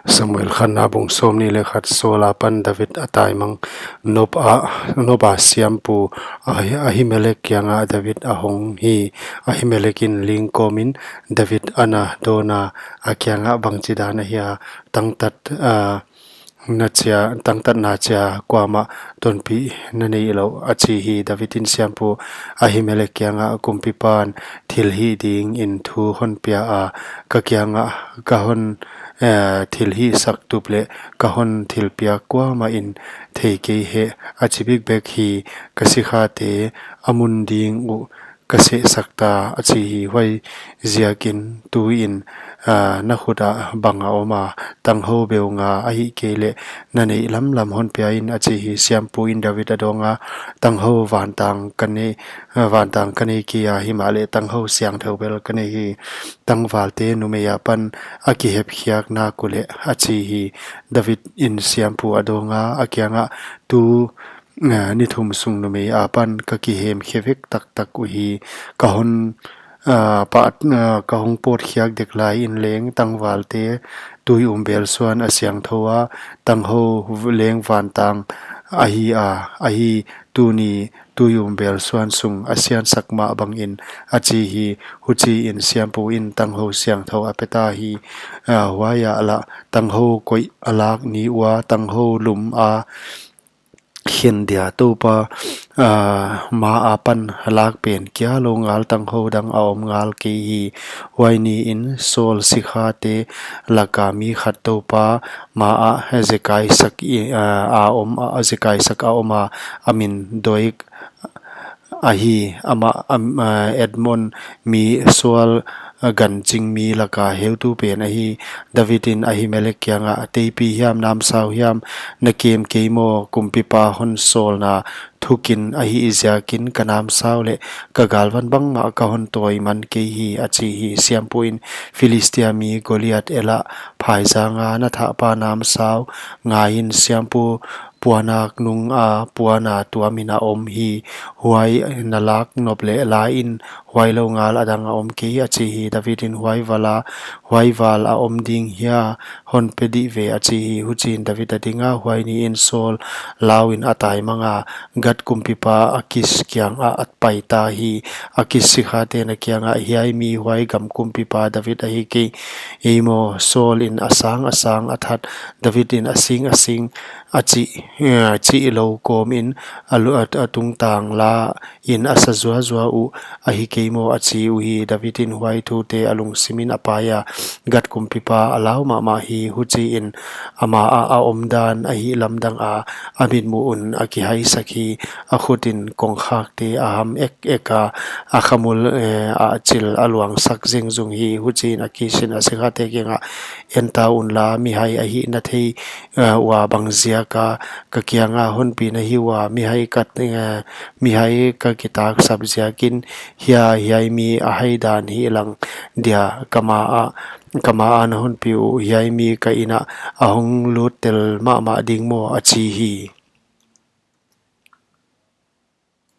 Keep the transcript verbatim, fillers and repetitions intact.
Samuel khatna bung sawmnih leh khat. Saul apan David a taimang. Nob a, Nob a siampu Ahi-, Ahimelek kiangah David a hong hi. Ahimelek in ling kawmin David a na dawn a, a kiangah, bangchidan ahia, tangtat, ah, na chia, tangtatna chia kuamah tonpih na neih louh, a chi hi. David in siampu Ahimelek kiangah, kumpipan thilhih dingin thu hon pia a, ka kiangah ka hon, eh, thilhihsak tup leh ka hon thilpiak kuamah in thei kei heh, a chi bikbek hi. Ka sikhate a mun ding uh ka sehsak ta, a chi hi. Huaiziakin tuin, ah, na khut ah bang a om a, tanghou beu nga ahihkeileh na neih lamlam hon pia in, a chi hi. Siampu in David a dawng a, tanghou vantang ka nei, ah, vantang ka nei kei a, himahleh tanghou siangthou bel ka nei hi. Tangvalte numei apan a kihepkhiak nak uleh, a chi hi. David in siampu a dawng a, a kiangah, tu, eh, ni thum sung numei apan ka kihemkhia vek taktak uhi. Ka hon, ah, pa, ah, ka hong pawtkhiak dek lai in leng tangvalte tui um belsuan a siangthou a, tanghou leng vantang ahi a, ahi, tuni tui um belsuan sung a siansak mah bangin, a chi hi. Huchiin siampu in tanghou siangthou a pe ta hi. Ah, huai ah lah tanghou koih a lak ni ua, tanghou lum a khen dia Toupa, ah, ma apan lak pen kia lou ngal tanghou dang a om ngal kei hi. Huai niin Saul sikhate laka mi khat Toupa ma ah zekai sak i, ah, a om, ah, zekai sak a om a, a min Doeg ahi, amah, am, ah, Edom mi Soar, ah, gan chingmi laka heutu pen ahi. David in Ahimelek kiangah, teipi hiam namsau hiam na kem kei maw? Kumpipa hon sawlna thukin ahih ziakin ka namsau leh ka galvan bangmah ka hon tawi man kei hi, a chi hi. Siampu in, Philistia mi Goliath el a phaizang a na thahpa namsau ngai in, siampu puanak nung a puan a tuamin a om hi. Huai na lak nop leh la in, huai lou ngal a dang a om kei, a chi hi. David in, huai val a, huai val a om ding hia, hon pe dih ve, a chi hi. Huchiin David a ding a, huai niin Saul lau in a taimang a, Gat kumpipa Akis kiangah a pai ta hi. Akis sikhate'n a kiangah, hiai mi huai gam kumpipa David ahi kei maw? Saul in a sang a sang a that, David in a sing a sing a chih, eh, chih lou kawmin a lu-, a, a tungtang la in a sa zuazua uh ahi kei maw, a chi uhi. David in huai thute a lungsim in a pai a, Gat kumpipa a lau mahmah hi. Huchiin ama ah a omdan a hihlamdang a, a mitmuh un a kihaisak hi. A khut in kongkhakte a ham ek ek a, a khamul, eh, a chil a luangsak zengzung hi. Huchiin Akis in a sikhate kiangah, en ta unla, mihai ahihna thei, eh, ua bang ziaka ka kianga hon pi na hi ua? Mihai ka, eh, mihai ka kitaksap ziakin hia, hiai mi a hai dan hi lang dia, ka ma ah, ka ma ah na hon pi uh, hiai mi ka inn ah a hong lut tel mahmah ding maw, a chi hi.